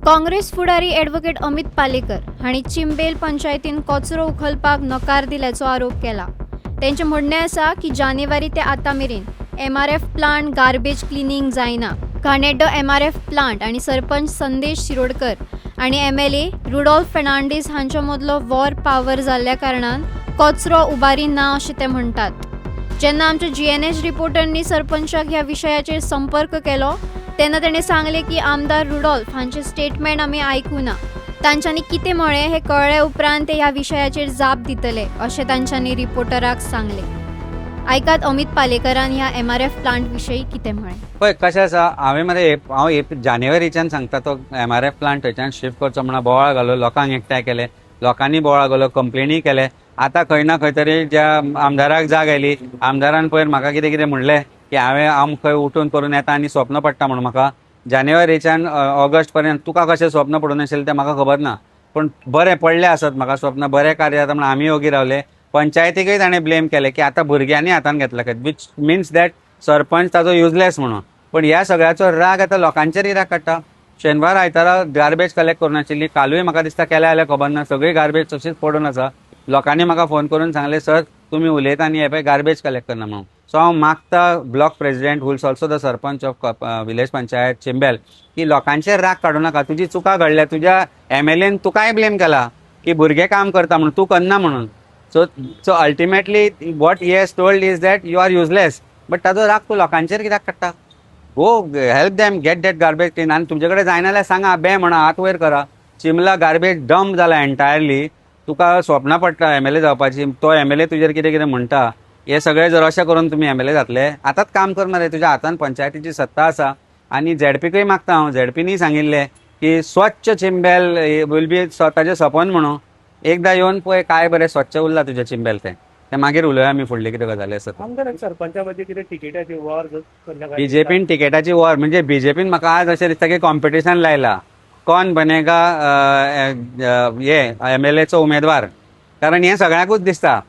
काँग्रेस फुडारी ॲडव्होकेट अमित पालेकर हांणी चिंबेल पंचायतीन कचरो उखलपाक नकार दिल्याचो आरोप केला. तेंचें म्हणणें आसा की जानेवारी ते आतां मेरेन एमआरएफ प्लांट गार्बेज क्लिनींग जायना. घाणेड्डो एमआरएफ प्लांट आनी सरपंच संदेश शिरोडकर आनी एमएलए रुडॉल्फ फेर्नांडीस हांच्या मदलो वॉर पावर जाल्ल्या कारणान कचरो उबारी ना अशें ते म्हणटात. जेन्ना आमच्या जीएनएच रिपोर्टरांनी सरपंचाक ह्या विशयाचेर संपर्क केलो तेन्ना तेणें सांगलें की आमदार रुडॉल्फ हांचें स्टेटमेंट आमी आयकूं ना. तांच्यांनी कितें म्हळें हें कळ्ळे उपरांत ते ह्या विशयाचेर जाप दितले अशें तांच्यांनी रिपोर्टराक सांगलें. आयकात अमित पालेकरान ह्या एमआरएफ प्लांट विशयी कितें म्हळें. पळय कशें आसा, हांवें मरे हांव जानेवारीच्यान सांगता, तो एमआरएफ प्लांट थंयच्यान शिफ्ट करचो म्हणून बोवाळ घालो, लोकांक एकठांय केले, लोकांनी बोवाळ घालो, कंप्लेनी केले. आतां खंय ना खंय तरी ज्या आमदाराक जाग आयली. आमदारान पयर म्हाका कितें कितें म्हणलें की हांवें हांव खंय उठून करून येता आनी स्वप्न पडटा म्हणून. म्हाका जानेवारीच्यान ऑगस्ट पर्यंत तुका कशें स्वप्न पडून नाशिल्लें तें म्हाका खबर ना, पूण बरें पडलें आसत म्हाका स्वप्न, बरें कार्य जाता म्हणून आमी ओगी रावले. पंचायतीकय ताणें ब्लेम केलें की आतां भुरग्यांनी हातान घेतला खंय, which means that sarpanch ताजो युजलेस म्हणून. पण ह्या सगळ्याचो राग आतां लोकांचेरय राग काडटा. शेनवार आयतारा गार्बेज कलेक्ट करून आशिल्ली, कालूय म्हाका दिसता केल्या जाल्यार खबर ना, सगळी गार्बेज तशीच पडून आसा. लोकांनी म्हाका फोन करून सांगलें, सर, तुमी उलयता आनी हे पळय गार्बेज कलेक्ट करना म्हणून. सो हांव मागता block president, who is also the sarpanch of village panchayat Chimbel, की लोकांचेर राग काडूं नाका. तुजी चुका घडल्या. तुज्या एमएलएन तुकाय ब्लेम केला की भुरगे काम करता म्हणून, तूं करना म्हणून. So ultimately what he has told is that you are useless, but ताजो राग तूं लोकांचेर कित्याक काडटा? Go help them get that garbage clean. आनी तुमचे कडेन जायना जाल्यार सांगा, बे म्हणा, हात वयर करा. चिंबला गार्बेज डंप जाला एंटायरली. तुका स्वप्नां पडटा एमएलए जावपाची, तो एमएलए तुजेर कितें कितें म्हणटा. हे सगळे जर अशें करून तुमी एमएलए जातले? आतांच काम कर मरे, तुज्या हातान पंचायतीची सत्ता आसा. आनी झेडपीकूय मागता हांव, झेडपीनूय सांगिल्लें की स्वच्छ चिंबेल will be ताजें सपन म्हणून. एकदां येवन पळय काय बरें स्वच्छ उरला तुजें चिंबेल तें. तें मागीर उलोवया आमी फुडली कितें गजाली आसा. आमदार आनी सरपंचा मदीं कितें तिकेटाची वॉर करल्या? बीजेपीन तिकेटाची वॉर म्हणजे बीजेपीन म्हाका आज अशें दिसता की कॉम्पिटिशन लायला, कोण बनेगा हे एमएलएचो उमेदवार. कारण हें सगळ्यांकूच दिसता.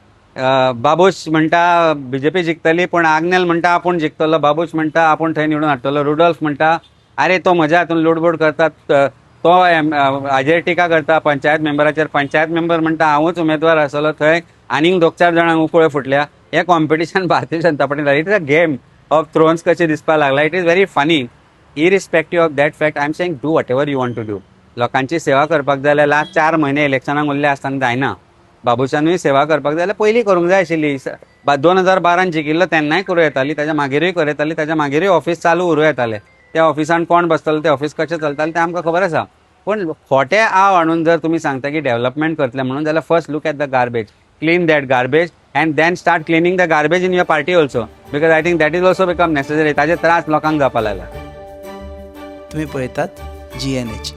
बाबूश म्हणटा बीजेपी जिखतली, पूण आग्नेल म्हणटा आपूण जिखतलो. बाबूश म्हणटा आपूण थंय निवडून हाडटलो. रुडोल्फ म्हणटा अरे तो म्हज्या हातून लुडबूड करतात, तो हाजेर टिका करता पंचायत मेंबराचेर. पंचायत मेंबर म्हणटा हांवूच उमेदवार आसलो थंय. आनीक दोग चार जाणांक उकळ्यो फुटल्या. हें competition Bharatiya Janata party, it is a game of thrones कशें दिसपाक लागला. It is very funny. Irrespective of that fact, I am saying, do whatever you want to do. लोकांची सेवा करपाक जाय जाल्यार लास्ट 4 म्हयने इलेक्शनाक उरले आसतना जायना. बाबूशानूय सेवा करपाक जाय जाल्यार पयलीं करूंक जाय आशिल्ली. 2012न जिखिल्लो तेन्नाय करूं येताली, ताच्या मागीरूय करूं येताली, ताच्या मागीरूय ऑफीस चालू उरूं येतालें. त्या ऑफिसान कोण बसतलो, तें ऑफीस कशें चलतालें तें आमकां खबर आसा. पूण खोटे आव हाडून जर तुमी सांगता की डेव्हलपमेंट करतले म्हणून जाल्यार first look at the garbage, clean that garbage and then start cleaning the garbage in your party also, because I think that is also become necessary. ताजे त्रास लोकांक जावपा लागला. तुम्ही पळयतात जीएनएच.